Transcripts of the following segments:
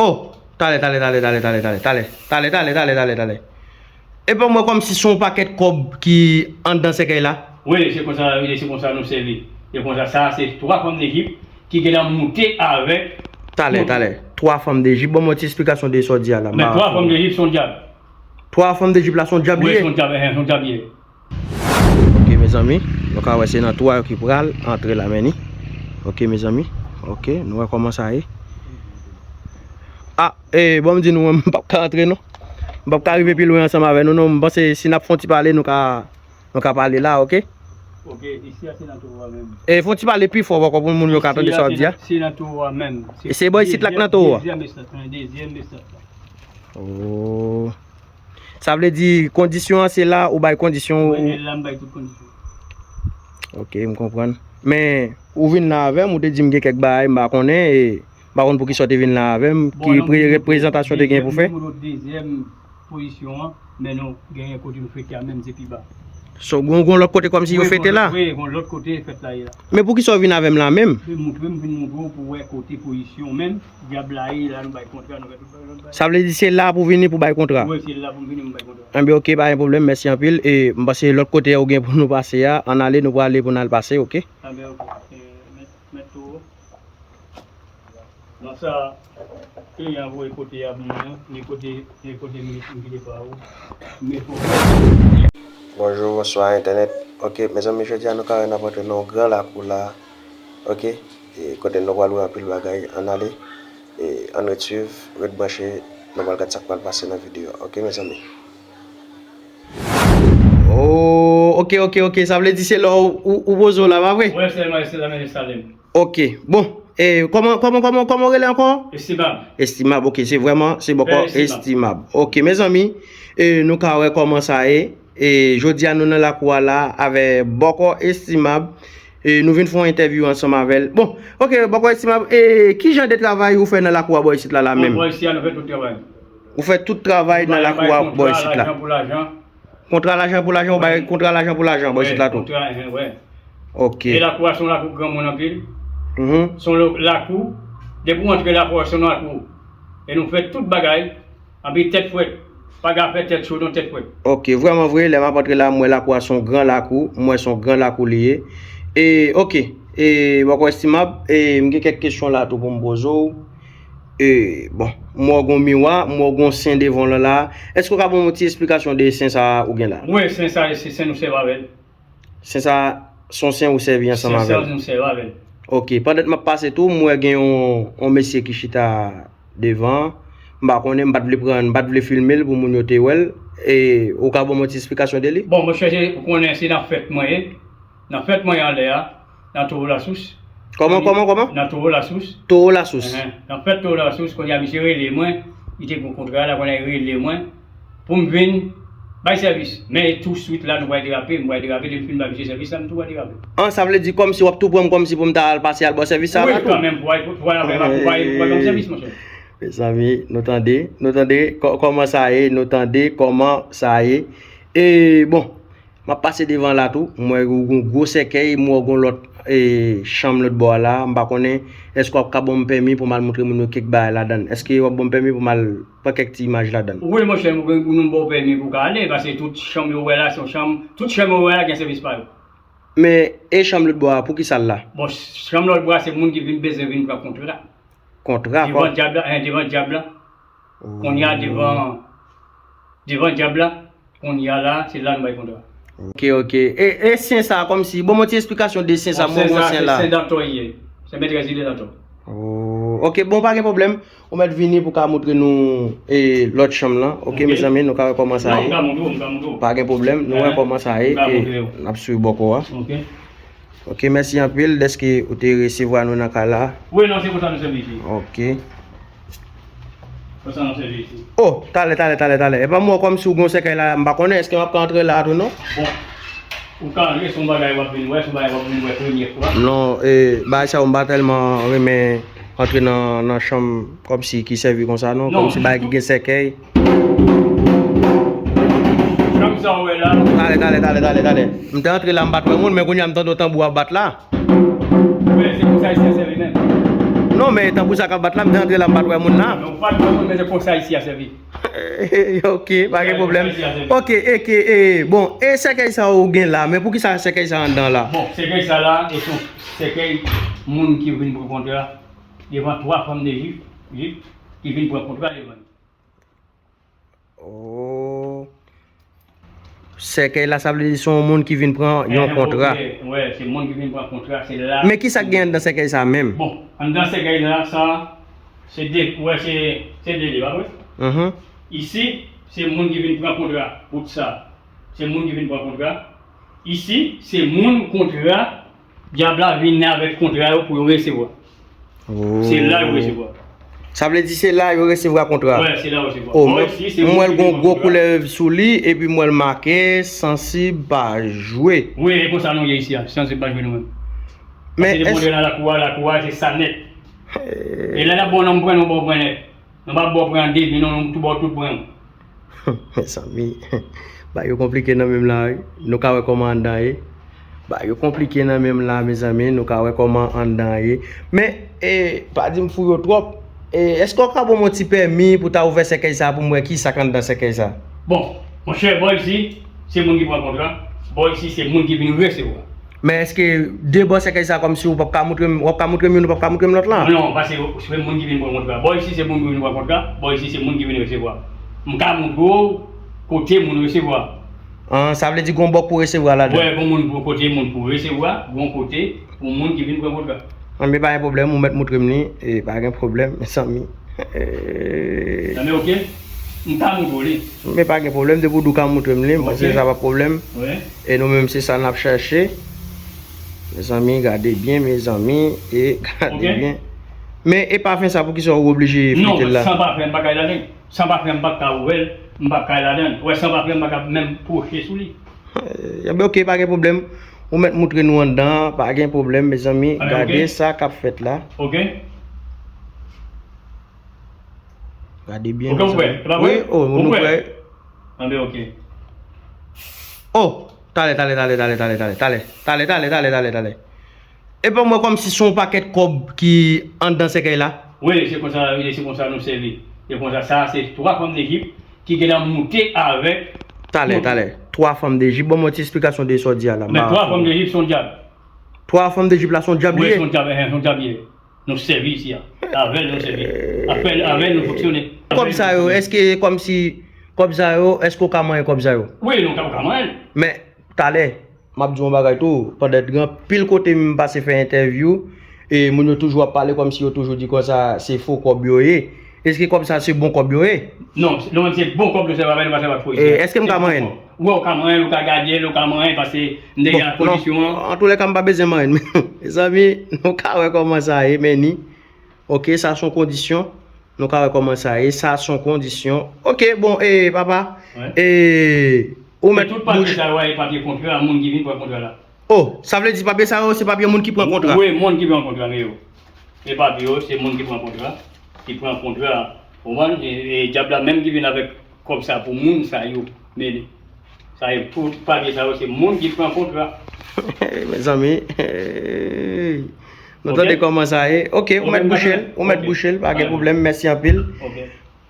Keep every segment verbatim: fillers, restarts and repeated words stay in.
Oh, talè, talè, talè, talè, talè, talè, talè, talè, talè, talè, talè, talè. E pa mwen kòmsi se yon pakèt kòb ki anndan sèkèy la. Wi, se konsa, wi, se konsa nou sèvi. Se konsa, sa se twa fanm Dejip ki gentan moute avèk. Talè, talè. Twa fanm Dejip, ban mwen ti esplikasyon de sa w di a la. Men twa fanm Dejip se yon dyab. Twa fanm Dejip la se yon dyab li ye? Wi, se yon dyab, se yon dyab li ye. Ok, mezanmi, nou ka wè se nan twa yo ki pral antre la, men ni. Ok, mezanmi, ok, nou wè kòman sa ye. Ah, eh, bon, m di nou, m p ap ka antre, non. M p ap ka rive pi lwen ansanm avè nou, non. M panse si n ap fè yon ti pale, nou ka, nou ka pale la, ok? Ok, isi a se nan towo a menm. E fè yon ti pale pi fò, poko pou moun yo ka tande sa w ap di a. Isi a se nan, se nan towo a menm. E se bò isit la k nan towo a? Dezyèm estaj la, dezyèm estaj la. Oh. Sa vle di kondisyon an se la ou bay kondisyon ou. Mwen, la m bay tout kondisyon. Ok, m konprann. Men, ou vin la avè m, ou te di m gen kèk bagay m pa konnen, e m pa konn poukisa w te vin la avè m, ki pre-, reprezantasyon te gen pou fè. Bon, nou te di, nou te di, nou te di, nou te di, nou te di, nou te di, nou te di, nou te di, nou te di, nou te di, So, gon, gon lòt kote kòmsi yo fete la? Wi, gon lòt kote fèt la ye la. Men poukisa w vin avè m la menm? Vin moutre m, vin moutre w pou wè kote pozisyon w menm. Dyab la ye la, nou bay kontra, nou fè tout bagay, nou bay. Sa vle di se la pou vini pou bay kontra? Wi, se la pou m vini, m bay kontra. Enben, ok, pa gen pwoblèm, mèsi anpil. E m panse lòt kote ou gen pou nou pase a, ann ale, nou prale pou n al pase, ok? Enben, ok. E, mèt, mèt towo. Nan sa, kliyan voye kote a pou mwen, ni kote, ni kote m, m kite pa ou. Men fò. Bonjou, bonswa, entènèt. Ok, mezanmi, jodi a nou ka wè n ap antre nan yon gran lakou la. Ok, e kote nou pral wè anpil bagay. Ann ale, e ann ret swiv, ret branche, nou pral gad sa k pral pase nan videyo a. Ok, mezanmi. Oh, ok, ok, ok. Sa vle di se lè ou, ou, ou poze w la, pa vre? Wi, se la, se la, men Salem. Ok, bon, e, kòman, kòman, kòman, kòman w rele ankò? Estimab. Estimab, ok, se vrèman, se bòkò Estimab. Estimab. Ok, mezanmi, e, nou ka wè kòman sa ye. E, jodi a nou nan lakou a la avè bòkò Estimab. E, nou vin fè yon entèvyou ansanm avè l. Bon, ok, bòkò Estimab, e, ki jan de travay ou fè nan lakou a bò isit la, la menm? Bò isit la, nou fè tout travay. Ou fè tout travay nan lakou a bò isit la? Lajan pou lajan. Kontra lajan pou lajan, ou bay kontra lajan pou lajan, bò isit la tou? Kontra, eh, wè. Ok. E lakou a se yon lakou granmoun anpil. Mhm. Se yon lo-, lakou, depi w antre lakou a, se yon lakou. E nou fè tout bagay, anpi tèt frèt. Pa gen afè tèt cho, non, tèt frèt. Ok, vrèman vre, lè m ap antre la, m wè lakou a se yon gran lakou, m wè se yon gran lakou li ye. E, ok, e, bòkò Estimab, e, m gen kèk kesyon la tou pou m poze w. E, bon, m wè w gon miwa, m wè w gon sen devan w lan la. Èske w ka ban m yon ti esplikasyon de sen sa a ou gen la? Wi, sen sa a, se sen nou sèvi avè l. Sen sa a, se yon sen ou sèvi ansanm avè l? Sen sa a, nou sèvi avè l. Ok, pandan m ap pase tou, m wè gen yon, yon mesye ki chita devan. M pa konnen, m pa t vle pran, m pa t vle filme l pou moun yo te wè l. E, ou ka ban m yon ti esplikasyon de li? Bon, monchè, se, ou konnen se nan fèt mwen ye. Nan fèt mwen ye anlè a, nan Towo Lasous. Kòman, kòman, kòman? Nan Towo Lasous. Towo Lasous. Enhen. Nan fèt Towo Lasous, kounye a misye rele mwen, li te gon kontra la, kounye a li rele mwen pou m vin bay sèvis. Men touswit la, nou pral derape, m pral derape, depi m fin bay misye sèvis la, m tou pral derape. An, sa vle di kòmsi w ap tou pran m kòmsi pou m ta al pase al ba w sèvis sa a la tou? Wi, kanmenm, pou al, pou al, pou al, pou al, pou al ban m sèvis, monchè. Mezanmi, nou tande, nou tande kò-, kòman sa ye, nou tande kòman sa ye. E, bon, M ap pase devan la tou, m wè ou gon gwo sèkèy, m wè ou gon lòt, e, chanm lòt bò a la. M pa konnen, èske w ap ka ban m pèmi pou m al montre moun yo kèk bagay ladan l? Èske w ap ban m pèmi pou m al pran kèk ti imaj ladan l? Wi, monchè, nou, nou ba w pèmi pou w ka ale, paske tout chanm yo wè la, se yon chanm, tout chanm yo wè la gen sèvis pa yo. Men, e chanm lòt bò a, poukisa l la? Bon, chanm lòt bò a, se moun ki vin bezwen vin pran kontra. Kontra, devan dyab la, en, devan dyab la. Kounye a devan, devan dyab la, kounye a la, se la nou bay kontra. Ok, ok. E, e sen sa a, kòmsi, ban m yon ti esplikasyon de sen sa a, m wè w gon sen la. Bon, sen sa a, se sen Dantò li ye. Se mètrès li de Dantò. Oh, ok, bon, pa gen pwoblèm. Ou mèt vini pou ka montre nou, e, lòt chanm lan. Ok, mezanmi, nou ka wè kòman sa ye. Non, m ka montre w, m ka montre w. Pa gen pwoblèm, nou wè kòman sa ye, e n ap swiv bòkò a. Ok. Ok, mèsi anpil dèske ou te resevwa nou nan kay la. Wi, non, se konsa nou sèvi isit. Ok. Konsa nou sèvi isit. Oh, talè, talè, talè, talè. Epa m wè kòmsi w gon sèkèy la, m pa konnen, èske m ap ka antre la tou, non? Bon, ou ka antre, se yon bagay w ap vin wè, se yon bagay w ap vin wè premye fwa. Non, e, bagay sa yo, m pa tèlman renmen antre nan, nan chanm kòmsi ki sèvi konsa, non, kòmsi bagay ki gen sèkèy. Chanm sa w wè la. Talè, talè, talè, talè, talè. M te antre la, m pa t wè moun, men kounye a m tande yon tanbou ap bat la. Wi, se konsa Ayisyen sèvi menm. Non, men tankou sa k ap bat la, m te antre la, m pa t wè moun la. Non, pa t wè moun, men se konsa isi a sèvi. Ok, pa gen pwoblèm. Ok, e ke, e, bon, e sèkèy sa ou gen la, men poukisa sèkèy sa anndan la? Bon, sèkèy sa la, e se yon sèkèy moun ki vin pran kontra devan twa fanm de Jip, Jip, ki vin pran kontra devan li. Oh. Sèkèy la, sa vle di se yon moun ki vin pran yon kontra. Wè, se moun ki vin pran kontra, se la. Men ki sa k gen anndan sèkèy sa menm? Bon, anndan sèkèy la, sa, se de, wè, se, se de li, pa vre? Mhm. Isi, se moun ki vin pran kontra, bout sa. Se moun ki vin pran kontra. Isi, se moun kontra, dyab la vin avèk kontra yo pou yo resevwa. Oh. Se la yo resevwa. Sa vle di se la yo resevwa kontra? Wè, se la yo resevwa. Oh, bò isi, se moun ki vin pran kontra. M wè l gon gwo koulèv sou li, epi m wè l make, sansib pa jwe. Wi, e konsa nou ye isi a, sansib pa jwe nou menm. Men pase depi w antre nan lakou a, lakou a, se sa nèt. E lè n ap ba w nan pwen, nou ba w pwen nèt. Nou pa ba w pwen an debi, non, nou tou ba w tout pwen. Mezanmi, bagay yo konplike nan menm la, wi. Nou ka wè kòman anndan ye. Bagay yo konplike nan menm la, mezanmi, nou ka wè kòman anndan ye. Men, e, pa di m fou yo twòp. E, èske w ka ban m yon ti pèmi pou ta ouvè sèkèy sa pou m wè ki sa k anndan sèkèy sa? Bon, monchè, bò isi, se moun ki pran kontra. Bò isi, se moun ki vin resevwa. Men èske de bò sèkèy sa kòmsi w p ap ka montre m, w ap ka montre m youn, ou p ap ka montre m lòt la? Non, paske se moun ki vin pran kontra. Bò isi se moun ki vin pran kontra, bò isi se moun ki vin resevwa. M ka montre w kote moun resevwa. An, sa vle di gon bò pou resevwa ladan? Wè, gon moun pou kote moun pou resevwa, gon kote pou moun ki vin pran kontra. An, men pa gen pwoblèm, ou mèt montre m li, e pa gen pwoblèm, mezanmi. Nan men ok, m ka montre w li. Men pa gen pwoblèm, depi w di w ka montre m li, m panse sa pa pwoblèm. Wi. E nou menm se sa n ap chache. Mezanmi, gade byen, mezanmi, e gade byen. Men e pafen sa, poukisa ou oblije frite l la? Non, san pafen, m pa ka ladan. San pafen, m pa ka ouvè l, m pa ka ladan. Wè, san pafen, m pa ka menm pwoche sou li. Ebyen, ok, pa gen pwoblèm. Ou mèt montre nou anndan an, pa gen pwoblèm, mezanmi. Gade sa k ap fèt la. Ok. Gade byen, mezanmi. Wi, oh, nou kwè. Anben, ok. Oh, talè, talè, talè. Epa mwen kòmsi se yon pakèt kòb ki anndan sèkèy la. Wi, se konsa, se konsa nou sèvi. Se konsa, sa se twa fanm de Jip ki gentan moute avèk. Talè, talè. Twa fanm de Jip. Ban mwen ti esplikasyon de sa w di a la. Men twa fanm de Jip se yon dyab. Twa fanm de Jip la se yon dyab li ye? Wi, se yon dyab, se yon dyab li ye. Nou sèvi isi a. Avè l nou sèvi. Avè l nou fonksyone. Kòb sa yo, èske kòmsi kòb sa yo, èske w ka manyen kòb sa yo? Wi, nou ka, ou ka manyen l. Men, talè, m ap di w yon bagay tou, pandan gen anpil kote m pase fè entèvyou, e moun yo toujou ap pale kòmsi yo toujou di konsa se fo kòb yo ye. Èske kòb sa se bon kòb yo ye? Non, nou menm se bon kòb nou sèvi avè l, nou pa sèvi ak fo isi a. E èske m ka manyen l? Wi, ou ka manyen l, ou ka gade l, ou ka manyen l, paske m te gen akondisyon an. Antoulèka, m pa bezwen manyen l. Mezanmi, nou ka wè kòman sa ye, men ni. Ok, sa se yon kondisyon. Nou ka wè kòman sa ye. Sa se yon kondisyon. Ok, bon, e, papa, e, ou mèt tout papye sa yo a, e papye kontra a, moun ki vin pran kontra la. Oh, sa vle di papye sa yo, se papye moun ki pran kontra? Wi, moun ki pran kontra, men yo. E papye yo, se moun ki pran kontra, ki pran kontra, ou konprann? E, e dyab la menm ki vin avèk kòb sa pou moun sa yo mennen. Sa e pou papye sa yo, se moun ki pran kontra. Mezanmi, nou tande kòman sa ye. Ok, ou mèt bouche l, ou mèt bouche l, pa gen pwoblèm, mèsi anpil.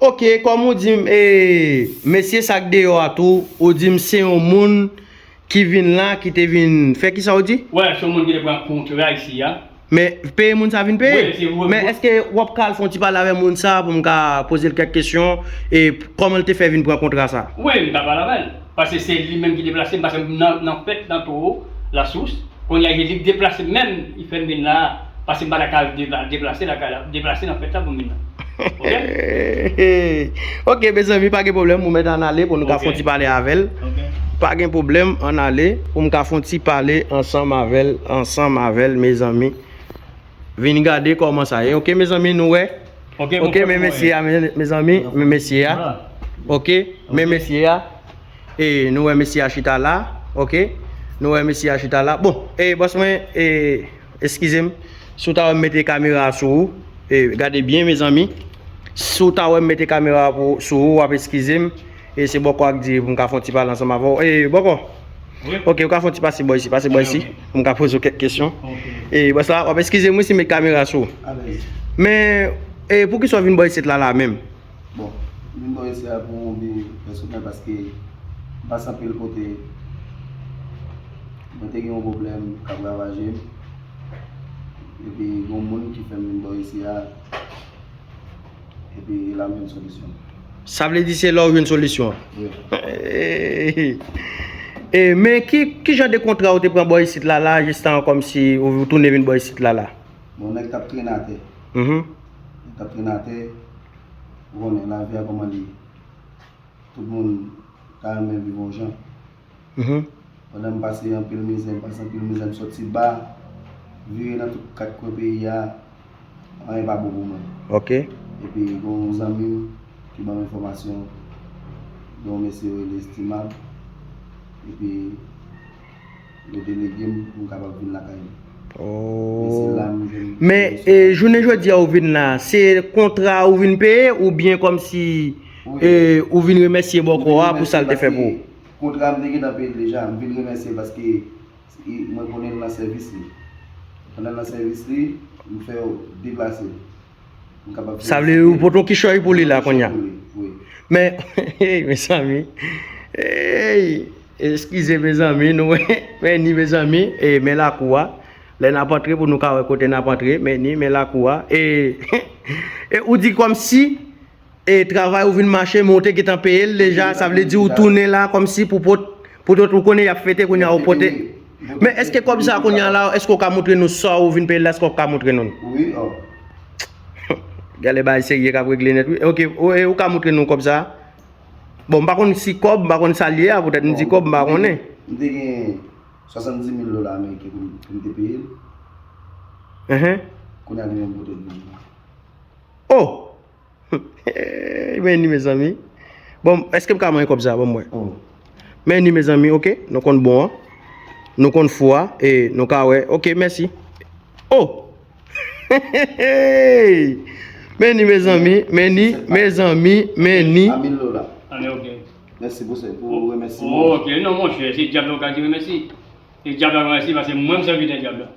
Ok, kòm ou di m, e, mesye sa k deyò a tou, ou di m se yon moun ki vin la, ki te vin fè kisa w di? Wè, se yon moun ki te pran kontra isi a. Men peye moun sa vin peye? Wi, se vre. Men èske w ap ka al fè yon ti pale avè moun sa pou m ka poze l kèk kesyon e kòman l te fè vin pran kontra sa? Wi, m ka pale avè l. Paske se li menm ki deplase m, paske nan, nan fèt, nan Towo, Lasous, kounye a, li deplase menm, li fè m vin la, paske m pa ta ka depla-, deplase lakay la, deplase nan fèt la pou m vin la. Ok? Ok, mezanmi, pa gen pwoblèm, ou mèt ann ale pou nou ka fè yon ti pale avè l. Ok. Pa gen pwoblèm, ann ale, pou m ka fè yon ti pale ansanm avè l, ansanm avè l, mezanmi. Vin gade kòman sa ye. Ok, mezanmi, nou wè. Ok, men mesye a, mezanmi, men mesye a. Ok, men mesye a. E nou wè mesye a chita la. Ok, nou wè mesye a chita la. Bon, e bòs mwen, e, eskize m. Si w ta wè m mete kamera a sou ou, e, gade byen, mezanmi. Si w ta wè m mete kamera a pou, sou ou, w ap eskize m. E se Bòkò a k di pou m ka fè yon ti pale ansanm avè w. E, Bòkò. Wi. Ok, ou ka fè yon ti pase bò isi, pase bò isi. Ok. Pou m ka poze w kèk kesyon. Ok. E, bòs la, w ap eskize m wi si m met kamera sou ou. Alèz. Men, e, poukisa w vin bò isit la la menm? Bon, m vin bò isit la pou yon bi pèsonèl paske m pase anpil kote. Mwen te gen yon pwoblèm k ap ravaje m. Epi gen yon moun ki fè m vin bò isit la. Epi la m jwenn solisyon. Sa vle di se la w jwenn solisyon an? Wi. E, men ki, ki jan de kontra ou te pran bò isit la la, jistan kòmsi ou tounen vin bò isit la la? Bon, nèg t ap trennen atè. Mhm. Nèg t ap trennen atè, ou konnen lavi a kòman li ye. Tout moun ta renmen viv yon jan. Mhm. Pandan m pase anpil mizè, m pase anpil mizè, m soti ba, vire nan tout kat kwen peyi a, anyen pa bon pou mwen. Ok. Epi gen yon zanmi m ki ban m enfòmasyon de yon mesye yo rele Estimab. Epi yo delege m pou m kapab vin lakay li. Oh. Men se la m jwenn. Men, e, jounen jodi a ou vin la, se kontra ou vin peye oubyen kòmsi, wi, e, ou vin remèsye bòkò a pou sa l te fè pou ou? Kontra m te gentan peye l deja, m vin remèsye l paske mwen konnen l nan sèvis li. Pandan l nan sèvis li, m fè yo deplase l. Sa vle di ou pote yon kichòy pou li la kounye a. Men, hey, mezanmi. Hey, eskize, mezanmi, nou, men ni, mezanmi, e, men lakou a. Lè n ap antre pou nou ka wè kote n ap antre, men ni, men lakou a. E, e ou di kòmsi, e, travay ou vin mache, men ou te gentan peye l deja, sa vle di ou tounen la kòmsi pou pot, pou tout ou konnen y ap fete kounye a ou pote. Men èske kòb sa a kounye a la, èske w ka montre nou sa ou vin peye l la, èske w ka montre nou l? Wi, o. Gade bagay serye k ap regle nèt, wi. Ok, ou, e, ou ka montre nou kòb sa a? Bon, m pa konn si kòb, m pa konn sa l ye a, poutèt m di kòb, m pa konnen. M te gen swasanndiz mil dola ameriken pou m, pou m te peye l. Enhen. Kounye a li menm pote l vin. Oh! Men ni, mezanmi. Bon, èske m ka manyen kòb sa? Ban m wè. Oh. Men ni, mezanmi, ok? Nou konn bon an. Nou konn fou a. E nou ka wè. Ok, mèsi. Oh! Men ni, mezanmi. Men ni, mezanmi. Men ni. A mil dola. Anben, ok. Mèsi pou se, pou remèsiman. Oh, ok. Non, monchè, se dyab la ou ka di remèsi. Se dyab la remèsi, paske mwen, m sèvitè dyab la.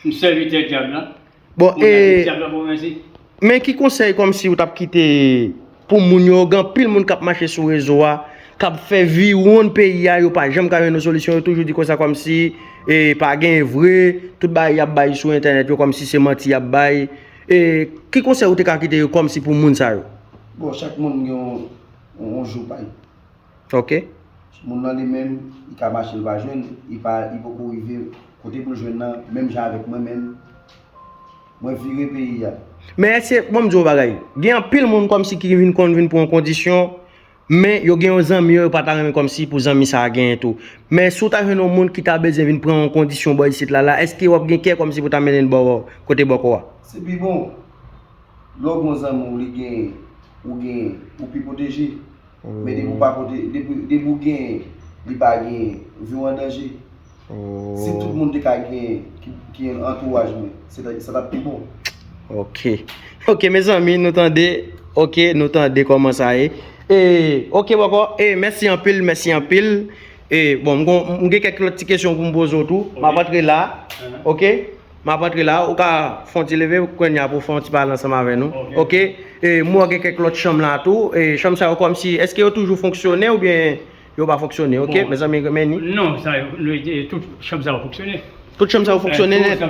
M sèvitè dyab la. Bon, e, men ki konsèy kòmsi ou t ap kite pou moun yo, gen anpil moun k ap mache sou rezo a, k ap fè viwonn peyi a, yo pa janm ka jwenn yon solisyon, yo toujou di konsa kòmsi, e, pa gen vre, tout bagay y ap bay sou entènèt yo kòmsi se manti y ap bay. E, ki konsèy ou te ka kite yo kòmsi pou moun sa yo? Bon, chak moun gen yon, yon, yon jou pa l. Ok. Moun nan li menm, li ka mache, li pa jwenn, li pa, li poko rive kote pou l jwenn nan, menm jan avèk mwen menm, mwen vire peyi a. Men èske, bon, m di w yon bagay, gen anpil moun kòmsi ki vin konn vin pran yon kondisyon, men yo gen yon zanmi yo, yo pa ta renmen kòmsi pou zanmi sa a genyen tou. Men si w ta jwenn yon moun ki ta bezwen vin pran yon kondisyon bò isit la la, èske w ap gen kè kòmsi pou ta mennen l bò kote bòkò a? Se pi bon. Lè w gen yon zanmi w, li gen, ou gen, ou pi pwoteje. Men depi w pa pwote-, depi, depi w gen, li pa gen, vi w an danje. Si tout moun te ka gen, ki, ki antouraj mwen, se ta, sa t ap pi bon. Ok. Ok, mezanmi, nou tande. Ok, nou tande kòman sa ye. E, ok, bòkò. E, mèsi anpil, mèsi anpil. E, bon, m gon, m gen kèk lòt ti kesyon pou m poze w tou. M ap antre la. Ok. M ap antre la, ou ka fè yon ti leve, kounye a pou fè yon ti pale ansanm avè nou. Ok. E, m wè gen kèk lòt chanm la tou. E, chanm sa yo kòmsi, èske yo toujou fonksyone oubyen yo pa fonksyone? Ok, mezanmi, men ni. Non, sa yo, nou, e, tout chanm sa yo fonksyone. Tout chanm sa yo fonksyone nèt.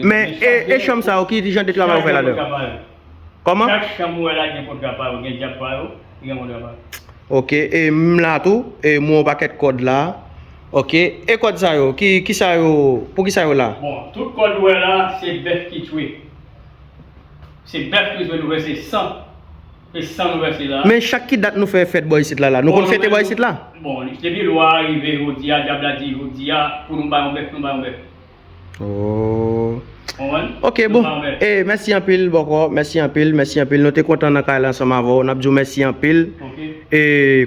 Men, e, e chanm sa yo, ki jan de travay ou fè ladan? Kòman? Chak chanm ou wè la gen kontra pa yo, gen dyab pa yo, gen kontra pa yo. Ok, e m la tou, e m wè yon pakèt kòd la. Ok, e kòd sa yo, ki, ki sa yo, pou ki sa yo la? Bon, tout kòd ou wè la, se bèf ki tchwe. Se bèf ki tchwe, nou vèse san. Se san nou vèse la. Men chak ki dat nou fè fèt bò isit la la? Nou konn fete bò isit la? Bon, depi lwa a rive jodi a, dyab la di jodi a, pou nou bay yon bèf, nou bay yon bèf. Oh. Ok, bon. E, mèsi anpil, bòkò. Mèsi anpil, mèsi anpil. Nou te kontan nan kay la ansanm avè w. N ap di w mèsi anpil. E,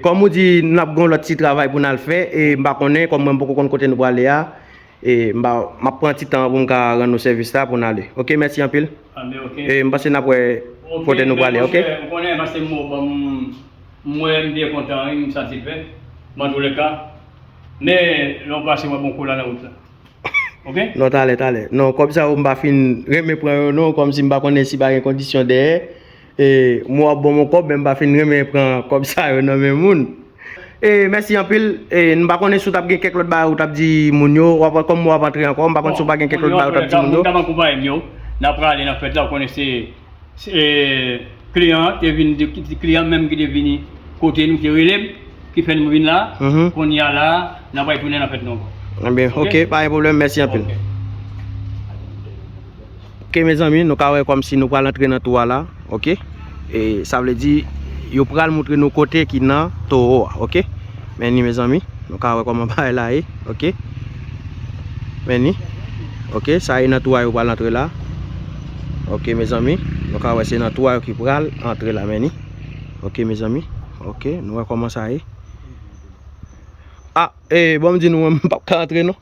kòm ou di, n ap gen yon lòt ti travay pou n al fè. E, m pa konnen, kòm mwen, m poko konn kote nou prale a. E, m pa, m ap pran ti tan pou m ka rann nou sèvis la pou n ale. Ok, mèsi anpil. E, m panse n ap wè kote nou prale, ok? Ou konnen, paske m, bon, m, mwen, m byen kontan, wi, m satisfè. Bon, antouleka, men, lè w pase, w ap bon kou la nan wout la. Ok? Non, talè, talè. Non, kòb sa yo, m pa fin renmen pran yo, non, kòmsi m pa konnen si pa gen kondisyon dèyè. E, mwen w ap ban m yon kòb, men m pa fin renmen pran kòb sa yo nan men moun. E, mèsi anpil. E, m pa konnen si w t ap gen kèk lòt bagay ou t ap di moun yo, w ap, kòm w ap antre ankò, m pa konn si w pa gen kèk lòt bagay ou t ap di moun yo. Moun k ap akonpaye m yo, n ap prale nan fèt la, ou konnen se Se, kliyan an te vin, kliyan menm ki te vini kote nou, te rele m, ki fè nou vin la. Kounye a la, n ap tounen nan fèt nou ankò. Ebyen, ok, pa gen pwoblèm, mèsi anpil. Ok, mezanmi, nou ka wè kòmsi nou pral antre nan tou a la, ok? E sa vle di, yo pral montre nou kote ki nan towo a, ok? Men ni, mezanmi, nou ka wè kòman bagay la ye, ok? Men ni. Ok, sa e nan tou a yo pral antre la. Ok, mezanmi, nou ka wè se nan tou a yo ki pral antre la, men ni. Ok, mezanmi. Ok, nou wè kòman sa ye. Ah, e, bon, m di nou, mwen, m p ap ka antre, non.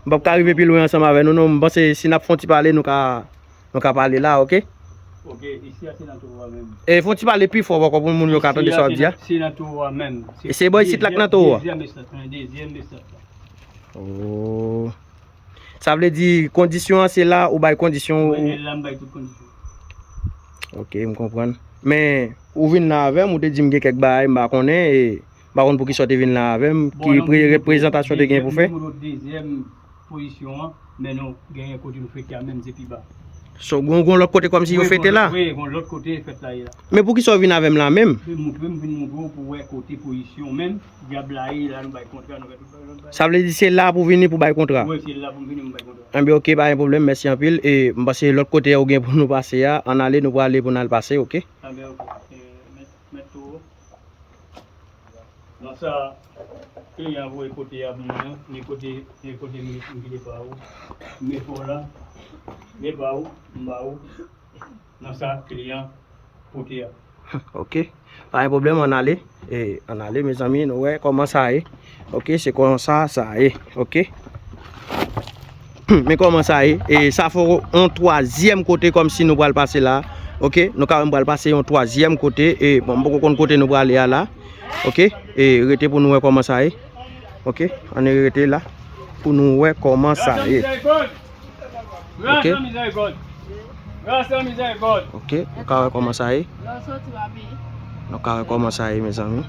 M p ap ka rive pi lwen ansanm avè nou, non. M panse si n ap fè yon ti pale, nou ka, nou ka pale la, ok? Ok, isi a se nan tou a menm. E, fè yon ti pale pi fò, poko pou moun yo ka tande sa w ap di a. Se nan tou a menm. E se bò isit la k nan tou a? Dezyèm esans, dezyèm esans la. Oh. Sa vle di, kondisyon an, se la ou bay kondisyon ou? Wi, e la m bay tout kondisyon. Ok, m konprann. Men, ou vin la avè m, ou te di m gen kèk bagay, m pa konnen, e m pa konn poukisa w te vin la avè m, ki pre-, reprezantasyon te gen pou fè. Bon, dezyèm, dezyèm pozisyon an, men nou genyen kote nou fete a menm, se pi ba. So, gon, gon lòt kote kòmsi yo fete la? Wi, gon lòt kote fèt la ye la. Men poukisa w vin avè m la menm? Vin montre m, vin montre w pou w wè kote pozisyon menm, dyab la ye, la nou bay kontra, nou fè tout bagay, lòt bagay. Sa vle di se la pou vini pou bay kontra? Wi, se la pou m vini pou m bay kontra. Enben, ok, pa gen pwoblèm, mèsi anpil. E m panse lòt kote a ou gen pou nou pase a, ann ale, nou prale pou n al pase, ok? Enben, ok. E, mèt, mèt tou. Nan sa, kliyan voye kote a pou mwen an, ni kote, ni kote m, m kite pa ou. M met pa w la, m met pa ou, m ba ou. Nan sa, kliyan pote a. Ok. Pa gen pwoblèm, ann ale. E, ann ale, mezanmi, nou wè kòman sa ye. Ok, se konsa sa ye. Ok. Men kòman sa ye? E sa fè yon twazyèm kote kòmsi nou pral pase la. Ok, nou ka wè m pral pase yon twazyèm kote. E bon, m poko konn kote nou prale a la. Ok, e rete pou nou wè kòman sa ye. Ok, ann rete la pou nou wè kòman sa ye. Ok. Ok, nou ka wè kòman sa ye. Nou ka wè kòman sa ye, mezanmi.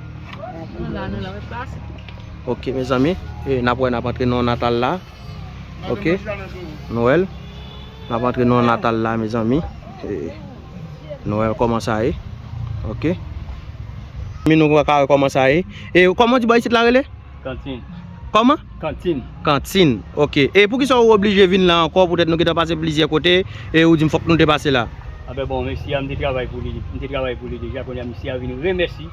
Ok, mezanmi, e n ap wè n ap antre nan natal la. Ok. Nou wè l. N ap antre nan natal la, mezanmi. E, nou wè kòman sa ye. Ok. Men nou ka wè kòman sa ye. E kòman w di bò isit la rele? Kantin. Kòman? Kantin. Kantin. Ok. E poukisa ou oblije vin la ankò? Poutèt nou gentan pase plizyè kote, e ou di m fòk nou te pase la. Anben bon, mesye a, m te travay pou li, m te travay pou li deja. Kounye a, mesye a vin remèsi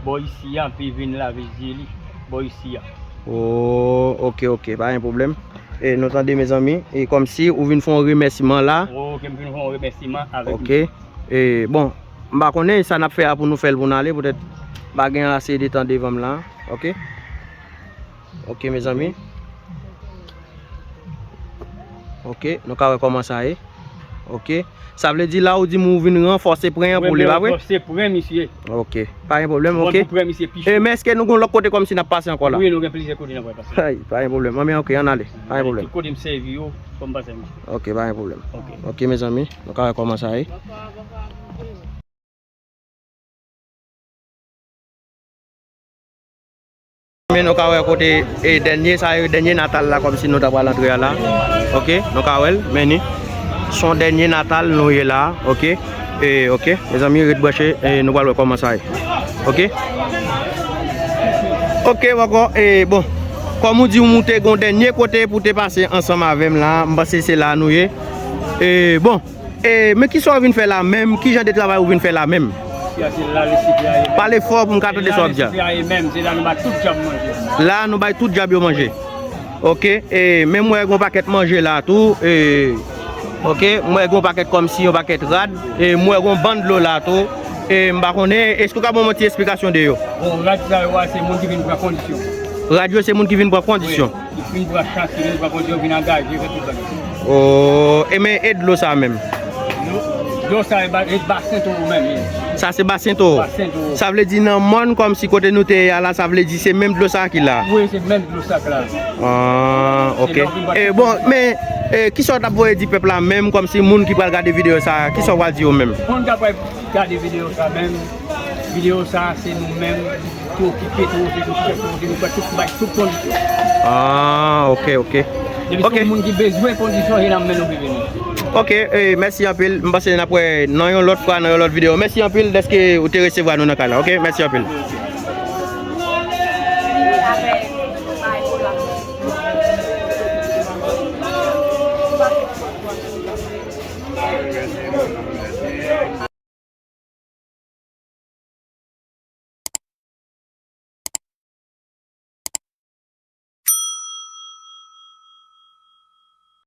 bò isi a, epi vin lave zye li bò isi a. Oh, ok, ok, pa gen pwoblèm. E nou tande, mezanmi, e kòmsi ou vin fè yon remèsiman la. Ok, m vin fè yon remèsiman avèk misye. Ok. E, bon, m pa konnen sa n ap fè a pou nou fè l pou n ale, poutèt m pa gen ase de tan devan m la. Ok. Ok, mezanmi. Ok, nou ka wè kòman sa ye. Ok. Sa vle di la ou di m ou vin ranfòse pren an pou li, pa vre? Ranfòse pren misye. Ok. Pa gen pwoblèm, ok. Bon, pou pran misye pi cho. E, men èske nou gon lòt kote kòmsi n ap pase ankò la? Wi, nou gen plizyè kote n ap pase. Ay, pa gen pwoblèm. Anben, ok, ann ale. Pa gen pwoblèm. Tout kote m sèvi yo, fò m pase misye. Ok, pa gen pwoblèm. Ok. Ok, mezanmi, nou ka wè kòman sa ye. Men nou ka wè kote, e, dènye, sa yo, dènye natal la, kòmsi nou ta pral antre a la. Ok, nou ka wè l, men ni. Se yon dènye natal nou ye la, ok. E, ok, mezanmi, ret branche, e, nou pral wè kòman sa ye. Ok. Ok, ankò, e, bon. Kòm ou di, ou moute gon dènye kote pou te pase ansanm avè m la, m panse se la nou ye. E, bon. E, men kisa w vin fè la menm? Ki jan de travay ou vin fè la menm? Pale fò pou m ka tande sa w ap di a. Se la nou bay tout djab manje. La nou bay tout djab yo manje. Ok, e, men m wè gon pakèt manje la tou. E, ok, m wè gon pakèt kòmsi yon pakèt rad. E, m wè gon bann dlo la tou. E, m pa konnen, èske w ka ban m yon ti esplikasyon de yo? Bon, rad sa yo a, se moun ki vin pran kondisyon. Rad yo, se moun ki vin pran kondisyon. Wi. Li fin pran chans, li fin pran kondisyon, vin angaje, fè tout bagay. Oh, e men e dlo sa menm? Dlo, Dlo sa e ba- e Basen Towo menm. Sa se Basen Towo. Basen Towo. Sa vle di nan mòn kòmsi kote nou te ye a la, sa vle di se menm dlo sa ki la. Wi, se menm dlo sa k la. Ah, ok. E bon, men e, kisa w t ap voye di pèp la menm kòmsi moun ki pral gade videyo sa, kisa w pral di yo menm? Moun k ap gade videyo sa menm, videyo sa se nou menm ki okipe tou, se nou ki fè tou, se nou fè tout bay tout kondisyon. Ah, ok, ok. Depi se yon moun ki bezwen kondisyon, se nan men nou ki vini. Ok, e, mèsi anpil. M panse n ap wè nan yon lòt fwa, nan yon lòt videyo. Mèsi anpil dèske ou te resevwa nou nan kay la. Ok, mèsi anpil.